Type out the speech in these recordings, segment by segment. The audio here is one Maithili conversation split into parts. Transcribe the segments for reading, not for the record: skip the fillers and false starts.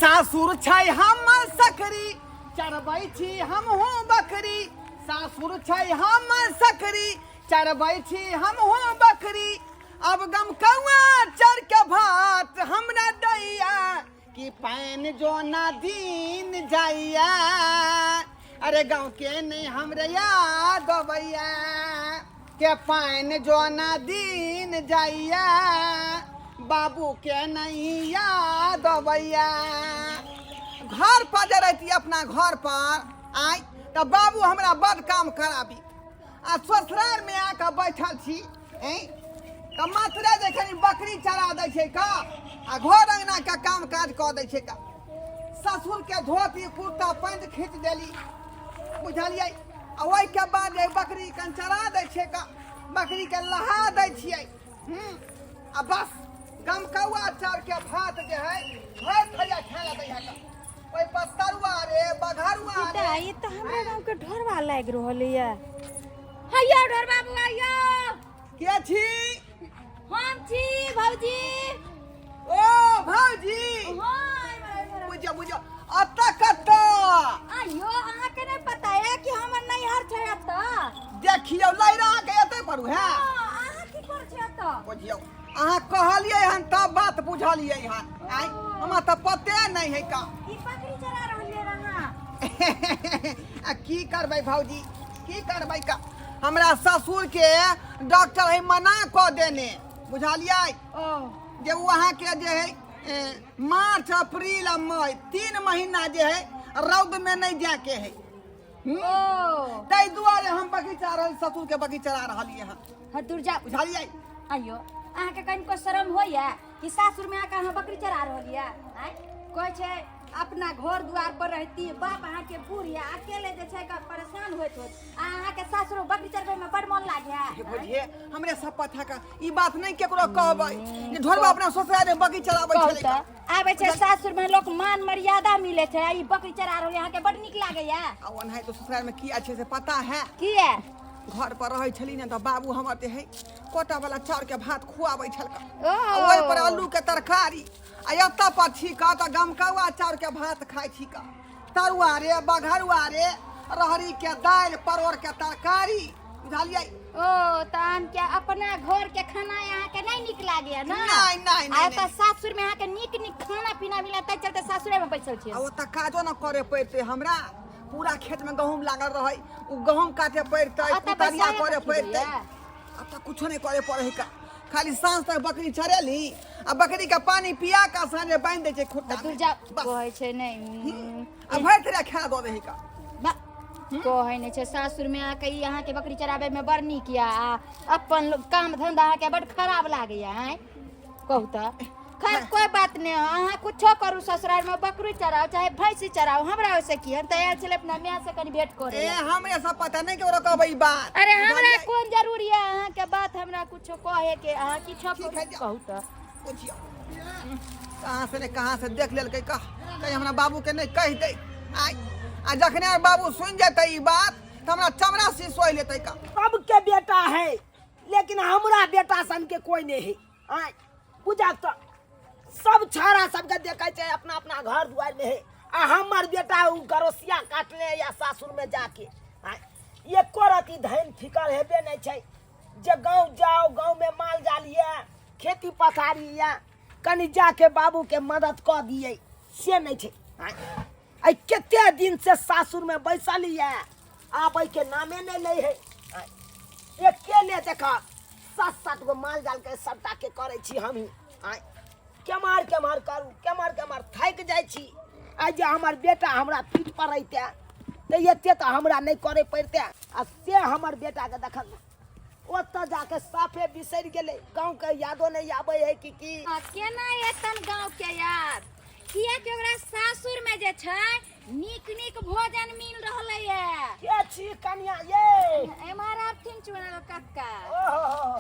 सासुर छै हमर सकरी, चरबै छी हमहूँ बकरी। सासुर छै हमर सकरी, चरबै छी हमहूँ बकरी। अब गमकौआ चर के भात हमरा दैया, कि पानि जो ना दिन जाइया। अरे गाँव के नहीं हमरे याद अबैया, के पानि जो ना दिन जाइया, बाबू के नहीं याद अबैया। घर पर जे रहती अपना घर पर आय तऽ बाबू हमरा बड काम कराबी, आ ससुराल में आके बैठल छी ऐं तऽ मात्रे जे कनि बकरी चरा दै छै का, आ घर अंगना के काम काज कऽ दै छै का। ससुर के धोती कुर्ता पैंट खींच देली, बुझलियै? आ ओहिके बाद जे बकरी कनि चरा दै छै का, बकरी के लहा दै छियै। आ बस गमकौआ चाउर के भात जे है भरि थैया खाय लै है का, ओहि पर तरुआ रे बघरुआ रे। दाई, ई तऽ हमरा गाँव के ढोरबा लागि रहल ये। हैया ढोरबा बौआ यौ। के छी? हम छी भौजी। ओ भौजी। हाँ, एम्हर, एम्हर। बुझियौ बुझियौ, अतऽ कतऽ? आइयो अहाँके नहि पता है कि हमर नैहर छै एतऽ? देखियौ लैरा के एतै पड़ू है। हाँ, अहाँ की करै छी एतऽ? बुझियौ अहाँ कहलियै हन तब बात बुझलियै हन। आइ हमरा तऽ पते नहि है का। ई बकरी चरा रहलियै अहाँ? आ की करबै भौजी, की करबै का, हमरा ससुर के डॉक्टर है मना कऽ देने, बुझलियै? ओ जे ओ अहाँके जे है मार्च अप्रैल आ मई 3 महीना जे है रौद में नहीं जाके है। ओ ताहि दुआरे हम बगीचा रहल ससुर के बगीचा चला रहलियै हन। हँ दुर्जा। बुझलियै? आइयो अहाँके कनिको शरम होइया कि सासुर में आके अहाँ बकरी चरा रहल यऽ? आँय, कहै छै अपना घर दुआर पर रहती, बाप अहाँके बूढ़ यऽ, अकेले जे छै परेशान होइत होत, आ अहाँके सासुर बकरी चरबै में बड़ मन लागै हे बुझिए, हमरे सब पता का ई बात नहीं केकरो कहबै जे ढोरबा अपना ससुराल में बकरी चलाबै कहू छलै। तऽ आबै छै सासुर में लोक मान मर्यादा मिलै छै, आ ई बकरी चरा रहल अहाँके बड़ नीक लागैया? आ ओनाहि तो ससुराल में की छै से पता है? किया? घर पर रहै छली ने तऽ बाबू हमर जे है कोटा वाला चाउर के भात खुआबै छलका, ओ आ ओहि पर आलू के तरकारी। आ एतऽ पर छी का तऽ गमकौआ चाउर के भात खाइ छी का, तरुआ रे बघरुआ रे, रहरी के दालि परोड़ के तरकारी, बुझलियै? ओ तहन के अपना घर के खाना अहाँके नहीं नीक लागैया ना? नहीं, नहीं, आ नहीं, एतऽ सासुर में अहाँके नीक नीक खाना पीना मिलत, ताहि चलते सासुरे में बैसल छियै। आ ओतऽ काजो न करे पड़तै हमरा, पूरा खेत में गहूम लागल रहै, उ गहूम काटे पड़तै, ओतऽ कुतरिया बैसारे करे कथी पड़तै। होइया? अब तऽ कुछो नहीं करे पड़े है का, खाली साँझ तक बकरी चरेली आ बकरी के पानी पिया के साँझ बांधि दै छै खुट्टा में। दुर्जा बस। कहै छै नहि। आ भरि थैला खाना दऽ दै है का। बा कहै नहि छै सासुर में आके ई अहाँके बकरी चराबै में बड़ नीक या, आ अपन काम धंधा अहाँके बड़ खराब लागैया। आँय कहू तऽ, खैर कोई बात नहीं, अहाँ कुछो करू ससुराल में, बकरी चराओ चाहे भैंसी चराओ, हमरा ओइसे की। हम तऽ आयल छलै अपना माय से कनि भेंट करे। ए हमरे सब पता नहीं केकरो कहबै ई बात। अरे हमरा बुझलियै? कोन जरूरी है अहाँके बात हमरा कुछो कहे के, अहाँ किछो ठीक है, करू। जाओ। कहू तऽ। बुझियौ कहाँ से ने कहाँ से देख लेलकै, कह कहीं हमरा बाबू के नहीं कहि दे। आइ आ जखने बाबू सुनि जेतै ई बात तऽ हमरा चमड़ा सी सोहि लेतै का। सबके बेटा है लेकिन हमरा बेटा सन के कोई नहीं है। आय पूजा तो सब छाड़ा सबके देखै छै अपना अपना घर दुआर में है, आ हमर बेटा उ गरोसिया काटले या सासुर में जाके। आय एको रति धन फिकर हेबे नहीं छै जे गाँव जाओ, गाँव में माल जाल ये, खेती पथारी ये, कनि जाके बाबू के मदद कऽ दियै, से नहीं छै। आय आइ कते दिन से सासुर में बैसल ये, आबै के नामे नहीं लै है। आय अकेले देख सात सात गो माल जाल के सबटा के करै छी हमही। आय केम्हर केम्हर करू, केम्हर केम्हर थाकि जाइ छी। आइ जे हमर बेटा हमरा पीठ पर रहिते तऽ एते तऽ हमरा नहि करे पड़िते, आ से हमर बेटाके देखल ओतऽ जाके साफे बिसरि गेलै, गाँवके यादो नहि आबै है कि की। आ, केना एतन गाँवके याद? किएकि ओकरा सासुर में जे छै नीक नीक भोजन मिल रहलै ये। के छी कनिया ये? एम्हर आबथिन चुनल कक्का। ओहो।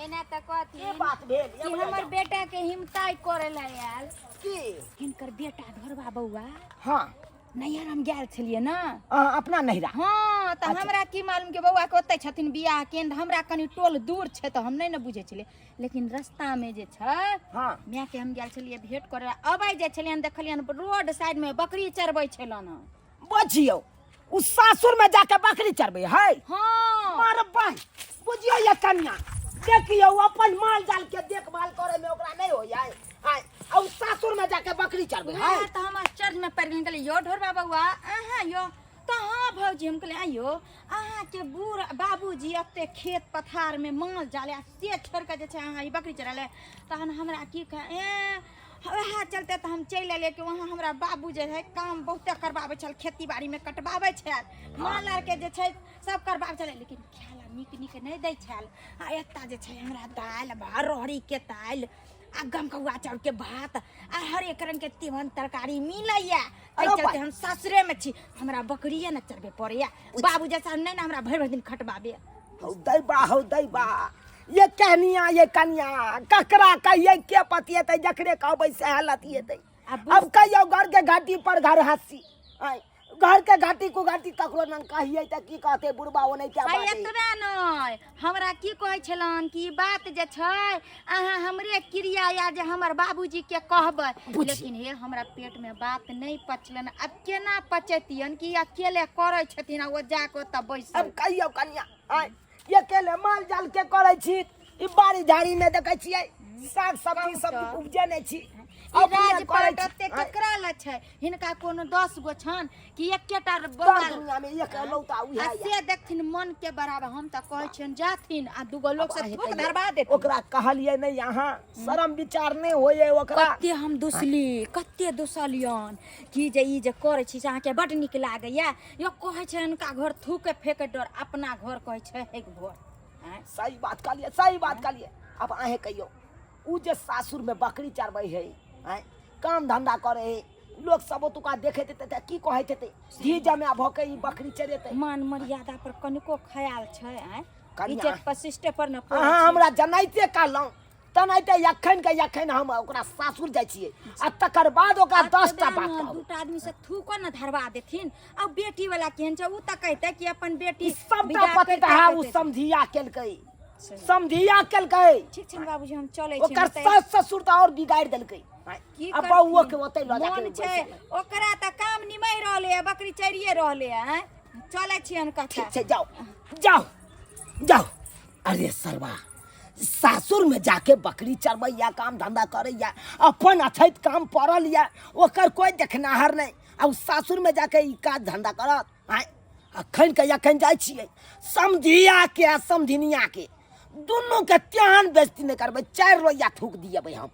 एना तऽ कहथिन की बात भेल? कि हमर बेटा के हिमताई करे ला आयल। की? हिनकर बेटा ढोरबा बौआ। हाँ। नैहर हम गेल छलियै ने। अहाँ अपना नैहरा? हाँ, तऽ अच्छा। हमरा की मालूम के बौआ के ओतै छथिन बियाह केन्द्र, हमरा कनि टोल दूर छै तऽ हम नहि ने बुझै छलियै, लेकिन रस्तामे जे छै माय के हम गेल छलियै भेंट करे लए, अबै जे छलियनि देखलियनि रोड साइड में बकरी चरबै छलनि हँ। बुझियौ उ सासुर में जाके बकरी चरबै है? हाँ। मार बाय, बुझियौ ये कन्या, देखियौ अपन माल जाल के देखभाल करे में ओकरा नहीं होय है, आय आ उ सासुर में जाके बकरी चरबै है। वएह तऽ हम आश्चर्य में पड़ि गेलियै, कहलियै यौ ढोरबा बौआ अहाँ यौ? तऽ हाँ भौजी। हम कहलियै आइयो अहाँके बूढ़ बाबूजी एते खेत पथार में माल जाल आ से छोड़ि कऽ जे छै अहाँ ई बकरी चरा ले। तहन हमरा की कह ए वएह चलते तऽ हम चलि एलियै कि वहाँ हमरा बाबू जे है काम बहुते करबाबै छल, खेती बाड़ीमे कटबाबै छल, माल आरके जे छै सब करबाबै छलै, लेकिन खाय नीक नीक नहि दै छल। आ एतऽ जे छै हमरा दालि भात, रहरीके दालि आ गमकौआ चाउरके भात आ हरेक रङ्गके तीमन तरकारी मिलैया। एहि अरे चलते हम सासुरेमे छी, हमरा बकरिए ने चरबे पड़ैया, बाबू जैसा नहि ने हमरा भरि भरि दिन खटबाबे। हौ दैबा, हौ दैबा, ये कहनिया ये कनिया ककरा कहिए के पतिएतै, जकरे कहबै सएह लतिएतै। अब कहियो घर के घाटी पर घर हंसी, आय घर के घाटी को घाटी ककरो न कहिए त की कहते बुढ़बा ओ नहीं क्या आ बात है। एतबे नहि, हमरा की कहै छलन कि ई बात जे छै अहाँ हमरे क्रिया या जे हमर बाबूजी के कहबै। बुझी। लेकिन हे हमरा पेट में बात नहीं पचलन, अब केना पचैतियन कि अकेले करै छथिन आ ओ जाके ओतऽ बैसल। अब कहियो कनिया, आय ये अकेले माल जाल के करै छी, ई बाड़ी झाड़ी में देखै छियै साग सब्जी सब तऽ। उपजेने छी, ई अपने राजपाट करै छी। ओते आँय, केकरा लए छै? हिनका कोनो 10 गो छन कि एकेटा बौआ? दर दुनिया में एक लौता उहे आ या। से देखथिन मन के बराबर, हम तऽ कहै छियनि जाथिन आ दूगो लोक से अहें थूक कहियौ, धरबा देथिन। ओकरा कहलियै नहि, अहाँ शरम विचार नहि होइए ओकरा। कते हम दुसली, कते दुसलियन कि जे ई जे करै छी से अहाँके बड्ड नीक लागैया। यो कहै छै हुनका घर थूके फेके डर, अपना घर कहै छै हेक भोर। आँय? सही बात कहलियै, सही बात कहलियै। आब अहें कहियौ, उ जे सासुर में बकरी चरबै है, आँय काम धंधा करे है, लोक सब ओतुका देखैत हेतै तऽ की कहैत हेतै, धी जमा भऽ के ई बकरी चरेतै? मान मर्यादा पर कनिको ख्याल छै? आँय, कनिया। इज्जत प्रतिष्ठे पर न पड़ै अहाँ छै। हमरा जनाइते कहलहुँ तनाइते एखन के एखन हम ओकरा सासुर जाइ छियै आ तकर बाद ओकरा 10टा बात कहबै। दूटा आदमी से थूको न धरवा देथिन। आ बेटी वाला केहन छै, उ तऽ कहतै कि अपन बेटी ई सबटा विदा पति करिते तऽ उ करिते। समधिया केलकै, सही। समधिया केलकै। ठीक छै ने बाबूजी, हम चलै छी। ओकर हम तऽ सास ससुर तऽ और बिगाड़ि देलकै। की आ बौओ के करथिन? ओतै लऽ जाके मोन छै बैसल। ओकरा तऽ काम निमहि रहले है, बकरी चरिए रहले है। आँय? चलै छियन कका। ठीक छै, जाओ जाओ जाओ। अरे सरवा, सासुर में जाके बकरी चरबैया, काम धंधा करैया, अपन अछैत काम पड़ल या, ओकर कोई देखनाहर नहीं, आ उ सासुर में जाके ई काज धंधा करत? आँय, अखन के अखन जाइ छियै समधिया के आ समधिनिया के दुनू के तेहन बेइज्जती नहि करबै, 4 लोहिया थूक दिएबै हम,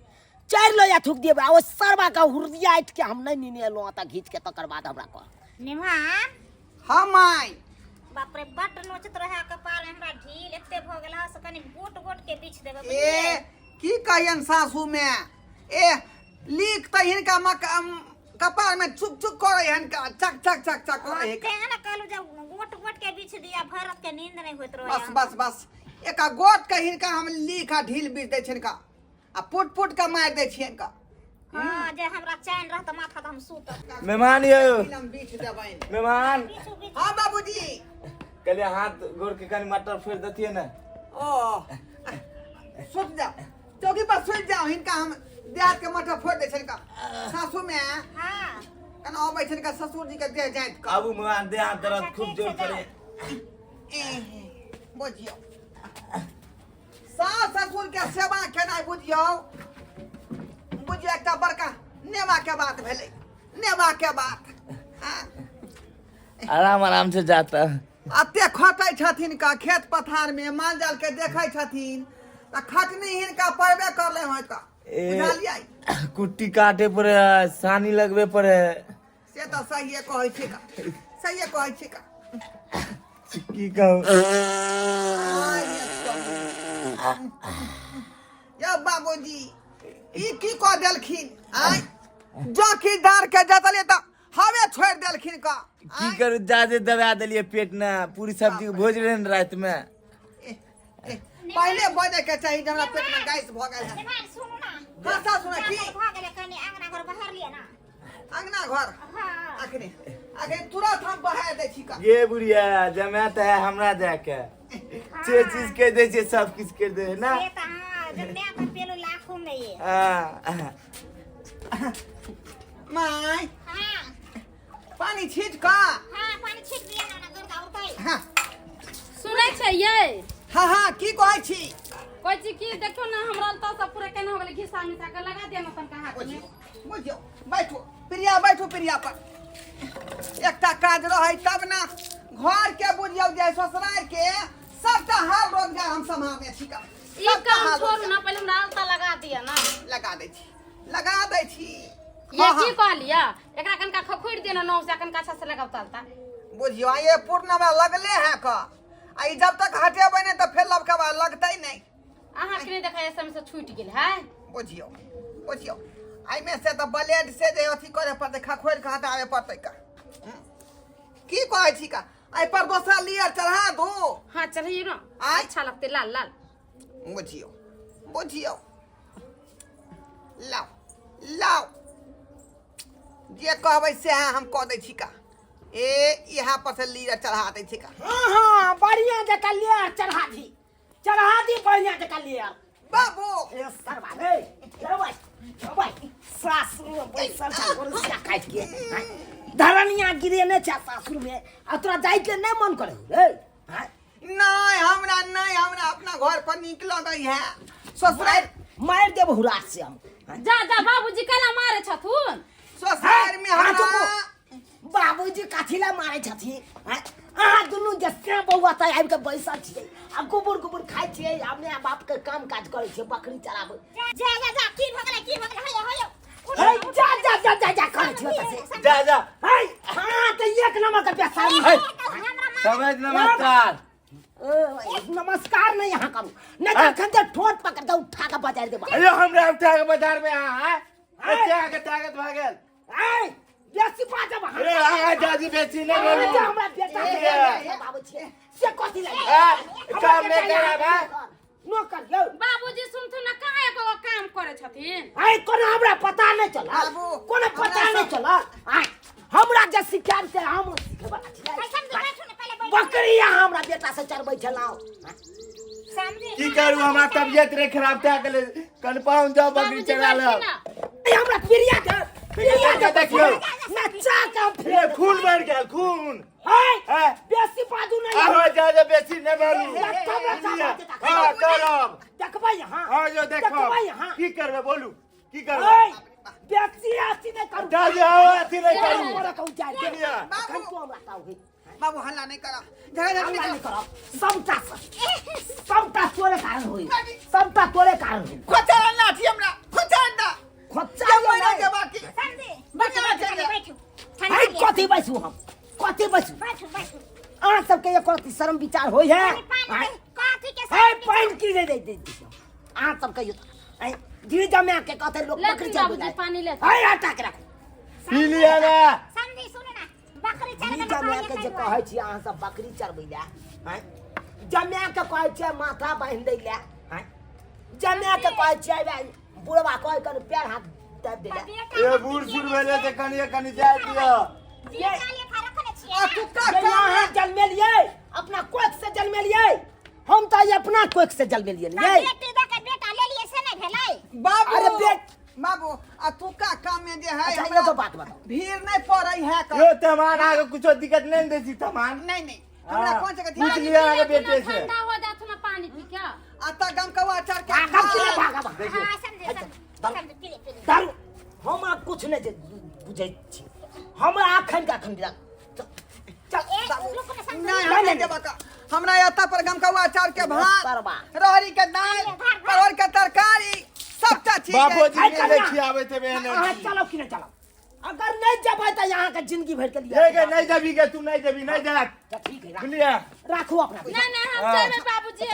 4 लोहिया थूक दिएबै। आ ओ सरवा के हुर्दिया ऐठ के हम नहि नेने एलहुँ तऽ घीच के, तकर बाद हमरा कह। निभान। हाँ माय। बाप रे, बड्ड नोचत रहे कपार में, हमरा ढील एते भऽ गेल हँ से कनि गोट गोट के बीछ देबै। ए बुझलियै? की कहियन सासू में, ए लीक तऽ हिनका मक कपार में चुक चुक करे हन, चक चक चक चक करे हन। तें ने कहलहुँ जे गोट गोट के बीछ दिया, भरि रात के नींद नहि होइत रहै। बस बस बस, एका गोट के हिनका हम लीक आ ढील बीछ दै छियन का आ पुट पुट के मारि दै छियन का। हाँ, जे हमरा चैन रहत माथा तऽ हम सुतब। मेहमान यौ। ढील हम बीछ देबनि। मेहमान। बीछू बीछू। हाँ बाबूजी। कहलियै हाथ गोड़ के कनि मटर फोड़ि देतियै ने। ओ सुत जाओ, चौकी पर सुति जाओ, हिनका हम देह के मटर फोड़ि दै छियन का। सासू में हाँ कना अबै छियन का ससुर जी के देह जाइत का। आबू मेहमान, देह हाथ दर्द अच्छा, खूब ठीक जोर छै, जाउ। करे। एहे, बुझियौ सास ससुर के सेवा केनाइ, बुझियौ बुझियौ एकटा बड़का नेवा के बात भेलै, नेवा के बात। हाँ, आराम आराम से जाता। एते खटै छथिन का खेत पथार में, माल जाल के देखै छथिन तऽ खटनी हिनका पड़बे करलै हँ तऽ। ए। बुझलियै? कुट्टी काटे पड़े है, सानी लगबे पड़े है। से तऽ सहिए कहै छी का, सहिए कहै छी का। की कहू यौ बाबूजी, ई की कऽ देलखिन? आँय, चौकीदार के जतलियै तऽ हवे छोड़ि देलखिन का। की करू, जादे दबा देलियै पेट ने, पूरी सब्जी के भोज रहे ने राति में। ए, ए, पहिले बजै के चाही जे हमरा पेट में गैस भऽ गेल है। निभान, सुनू ना। हाँ, सासु ने की? भऽ गेलै, कनि अंगना घर बहार लिअ ना। अंगना घर? हाँ। आ अखने अखने तुरंत हम बहा दै छी का ये बुढ़िया जमात है हमरा जाके जे चीज कह दै छै सब किछु कर दे है ना से तऽ हाँ जब मैं तऽ पेलू लाखों में ये हाँ, माय हाँ पानी छीट का हाँ पानी छीट दिया ना ना गर्दा उठै हाँ सुनै छै यै हाँ हाँ की कहै छी कहै छी कि देखियौ ने हमरा तऽ सब पूरा केना हो गेलै घिसा मिसा के लगा दिया ने तनका हाथ में बुझियौ बुझियौ बैठू प्रिया बैठू प्रिया पर एकटा काज रहै तब ना घर के बुझियौ जे ससुराल के सबटा हाल रोजगार हम सम्हारने छी का ई सबटा काम हाल छोड़ू रोजगार ना पहिले हमरा अलता लगा दिया ना लगा दै छी लगा दै छी ये हाँ, की हाँ। कहलिया एकरा कनका खखोरि दिया ना नौ से कनका अच्छा से लगाउ अलता बुझियौ आ ये पूर्णमा लगले है का आ ई जब तक हटेबै नहि तऽ फेर लबका लगतै नहि अहाँ के नहीं देखा समय से छूट गेल है बुझियौ बुझियौ एहिमे से तऽ ब्लेड से जे अथी करे पड़तै खखोरि कऽ हटाबे पड़तै का हम्म। की कहै छी का एहि पर दोसरा लेयर चढ़ा दू हाँ चढ़िए ना आय। अच्छा लगते लाल लाल बुझियौ बुझियौ लाउ लाउ जे कहबै सएह हम कऽ दै छी का ए इएह पर से लीडर चढ़ा दै छी का हाँ हाँ बढ़िया जकाँ लेयर चढ़ा दी चढ़ा दी बढ़िया जकाँ लेयर बाबू ए सरवा रे सरवा सरवा सासुर में बैसल छै गोरसिया काटि के हैं? धरनिया गिरेने छै सासुर में आ तोरा जाय के नहि मन करे रे हैं? नहीं हमरा नहीं हमरा अपना घर पर नीक लगै है ससुराल मारि देब हुराक से हम हैं? जा जा बाबूजी केना मारे छथुन ससुराल में हाँ, हमरा चुप। बाबूजी कथी ला मारै छथिन हैं? अहाँ दुनू जे से बौआ तऽ आबि कऽ बैसल छियै आ गोबर गोबर खाइ छियै आ माय बापके काम काज करै छियै बकरी चराबै जा जा जा की भऽ गेलै की भऽ गेलै हेयो हेयो हे जा जा जा जा जा करै छियै ओतऽ से जा जा हे हाँ तऽ एक नंबर के बेसारी हे, हमरा समझ नमस्कार नमस्कार नहीं यहाँ करू नहीं तऽ अखन जे ठोर पकड़ के उठा के बजारि देब अरे हमरा उठा के बाजार में आ एते आके ताकत भऽ गेल ए बेसी बाजब अहाँ अरे अहाँ जाजी बेसी नहि अहाँ जे बोलू हमरा बेटा के बाबू छियै से कथी लागि आ, काम नहि करब आ? नौकर यौ बाबूजी सुनथुन ना कहाँ एको गो काम करे छथिन आइ कोनो हमरा पता नहि चलल बाबू, कोनो पता हमरा नहि चलल आइ हमरा जे सिखायल से हम सिखेबला छियै पैसा में बैठू ने पहिले बैठू बकरी अहाँ हमरा बेटा से चरबै छलहुँ समझी की करू हमरा तबियत रे खराब भए गेलै कनपाउन जाओ बकरी बाबूजी चरा बैठथिन लब ना ए, हमरा प्रिया के प्रिया के देखियौ। नचा के हम ए फेर खून बढ़ गेल खून है हैं? बेसी बाजू नहीं आहो जा जा बेसी नहि बोलू रक्षा रक्षा बाजू हाँ करब देखबै यहाँ हाँ जो देखब देखबै यहाँ की करबै बोलू की करबै ए, बेसी अथी नहीं करू जा जा आओ अथी नहि करू मोरा कहू जाय दे। दुनिया। अखन तू हमरा ताऊ है बाबू हल्ला नहीं करा झगड़ा हल्ला नहीं नहीं करब सबटा सबटा तोरे कारण होई सबटा तोरे कारण होई खोचा लाठी हमरा खोचा ना खोचा जब मरा नहीं। के बाकी समझी बैठू बैठू कनी बैठू ठंडा है लिअ। कथी बैसू हम कथी बैसू बैठू बैठू अहाँ सबके एको रत्ती शर्म विचार होइ है कनी पानि आँय? दे, कथी के है शर्म पानि की दे दे दे अहाँ सब कहियो आँय, गिर जमा के कहते लोग लेथिन बकरी चरबै बाबूजी, लए। पानि लेथिन। है हटा के राखू पी लिया ना समझी सुनू ना बकरी गिर चरबै जमा के जे कहै छी अहाँ सब बकरी चरबै लए आँय? जमा के कहै छियै माथा बान्हि दै लए आँय? जमा के कहै छियै भाई बुढ़वा कहै कनि पैर हाथ दाबि दै लए ए बूढ़ सूढ़ भेलै तऽ कनिए कनि जाय दिअ आ तू का जे काम अहाँ जन्मेलियै अपना कोख से जन्मेलियै हम तऽ अपना कोख से जन्मेलियै ने यै। बेटी दऽ के बेटा लेलियै से नहि भेलै बाबू अरे बेट बाबू आ तू का काम में जे है अच्छा हमरा एगो बात बताओ भीड़ नहीं पड़ै है का यो तमान आगे कुछो दिक्कत नहीं दै छी तमान नहीं नहीं हमरा हाँ, कौन जगह पूछ लिया आगे बेटे से ठंडा हो जात ना पानी पी के आ त गम कौआ अचार के भागब कि नहि भागब देखिए हाँ समझे समझे पी ले पी ले दारू हम आब कुछ नहि जे बुझै छी हमरा अखन के अखन दिला चल चल ए रुक ना समझे नहीं हम नहीं देबा का हमरा एता पर गम कौआ अचार के भात सरबा। रहरी के दाल परवल के तरकारी सबटा चीज है। बाबूजी है के कन्या। नहीं खियाबै थे बहन अहाँ चलो कि नहि चलो अगर नहीं जबै तऽ अहाँ के जिंदगी भर के लिए ये के नहीं जबी के तू नहीं जबी नहीं जा तऽ ठीक है राखू। बुझलिया राखू अपना पैसा। नहीं नहीं हम हाँ। चलबै बाबूजी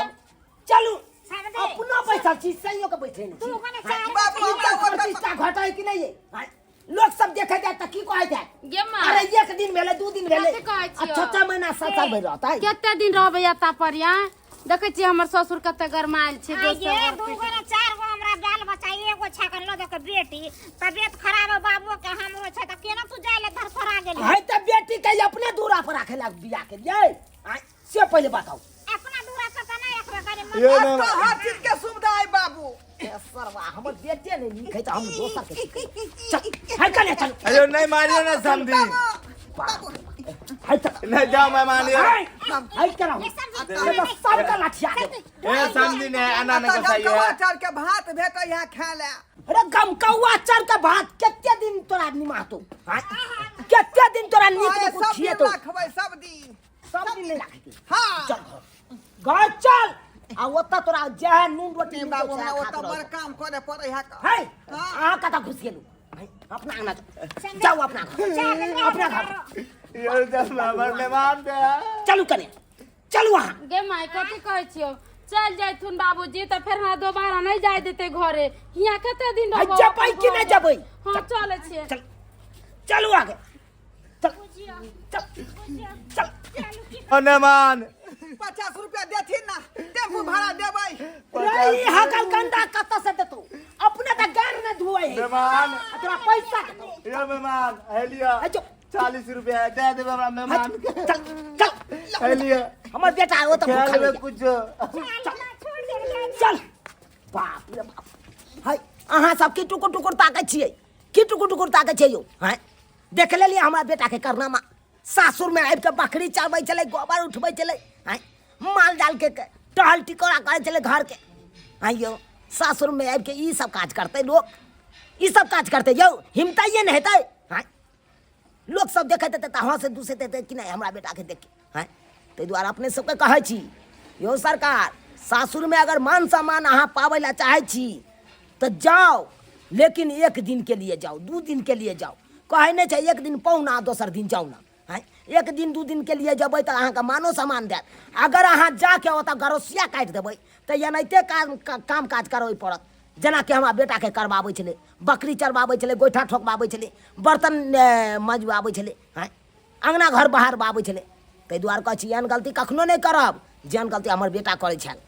चलू समझे अपना पैसा छी सहियो के बैठे नहि तू छी कने चार बाबू हमरा इज्जत प्रतिष्ठा घटै कि नहीं ये हाँ? लोग सब देखे जाए तऽ की कहै जाए गे माँ अरे एक दिन भेलै दू दिन भेलै कथी कहै आ छियौ? छओ छओ महीना सात साल भरि रहतै कते दिन रहबै एता पर यहाँ देखै छियै हमर ससुर कते गरमायल छै आइ दोसर ये दू गो ना चार गो हमरा बाल बच्चा एगो छकन लो के बेटी तबियत खराब है बाबू के हमरो छै त केना तू जाय ले धरफड़ा गेली राखै ला बियाह केलियै आँय से पहिले बताउ अपना दूरा से तऽ नहि रखबै कनि मन यो अब मेहमान तो हर चीज के सुविधा है बाबू ए सरवा हमर बेटे नहि नीक है तऽ हम दोसर के सिखेबै। चल है कने चल अयो नहीं मारियो ना समझी बाप रे, है चल नहीं जाओ मेहमान यो है है कराऊ ये सब्जी से तऽ सबके लाठिया देबै ए समझी नहीं आना नहीं एतऽ सही गमकौआ है चाउर के भात भेटै है खाय लए अरे गमकौआ चर के भात कते दिन तोरा निमाहतो आँय? कते दिन तोरा नीक अरे नीक सब दिन खिएतो रखबै सब दिन सब दिन नहीं राखैके हाँ चल घर घर चल आ ओतऽ तोरा जएह नून रोटी नहीं मिलतौ बाबू सएह हमरा खात ओतऽ रहतौ। बड़ काम करे पड़ै है है हाँ। अहाँ कतऽ घुसि गेलहुँ है, अपना अंगना जाउ। जाउ अपना घर अपना घर यो जब हमर मेहमान दे चलू कने चलू अहाँ गे माय कथी कहै छियौ चल जैथुन बाबूजी तऽ फेर हमरा दोबारा नहि जाय देतै घरे हियाँ कते दिन है, रहबौ जेबै कि नहि जेबै हँ चलै छियै चल चलू आगे चल चल चल ओ मेहमान 50 रुपया देथिन ना टेम्पू भाड़ा देबै रे ई हकल गंदा कतऽ से देतौ अपने तऽ गार ने धोए है मेहमान आ तोरा पैसा देतौ यो मेहमान है लिया है जो 40 रुपया दे देबै हमरा मेहमान के चल चल है लिया हमर बेटा ओ तऽ खा भूखल लेबै होइया। कुछ चल बाप रे बाप है अहाँ सब की टुकुर टुकुर ताकै छियै की टुकुर टुकुर ताकै छियै यौ हैं देख लेलियै हमरा बेटाके करनामा सासुरमे आबि कऽ बकरी चरबै छलै गोबर उठबै छलै हैं माल जालके टहल टिकोरा करै छलै घरके हैं यौ सासुरमे आबि कऽ ई सब काज करतै लोक ई सब काज करतै यौ हिमताइए नहि हेतै हैं लोक सब देखैत हेतै तऽ हँसैत दुसैत हेतै कि नहि हमरा बेटाके देख हैं ताहि दुआरे अपने सबके कहै छी यौ सरकार सासुरमे अगर मान सम्मान अहाँ पाबै लए चाहै छी तऽ जाउ लेकिन एक दिनके लिए जाउ दू दिनके लिए जाउ कहै नहि छै एक दिन पहुना दोसर दिन जाउ ना आँय एक दिन दू दिनके लिए जेबै तऽ अहाँके मानो सम्मान देत अगर अहाँ जाके ओतऽ गरोसिया काटि देबै तऽ एनाहिते काम काम काज करबै पड़त जेनाकि हमरा बेटाके करबाबै छलै बकरी चरबाबै छलै गोइठा ठोकबाबै छलै बर्तन मजबाबै छलै आँय अङ्गना घर बहारबाबै छलै ताहि दुआरे कहै छी एहन गलती कखनो नहि करब जेहन गलती हमर बेटा करै छल।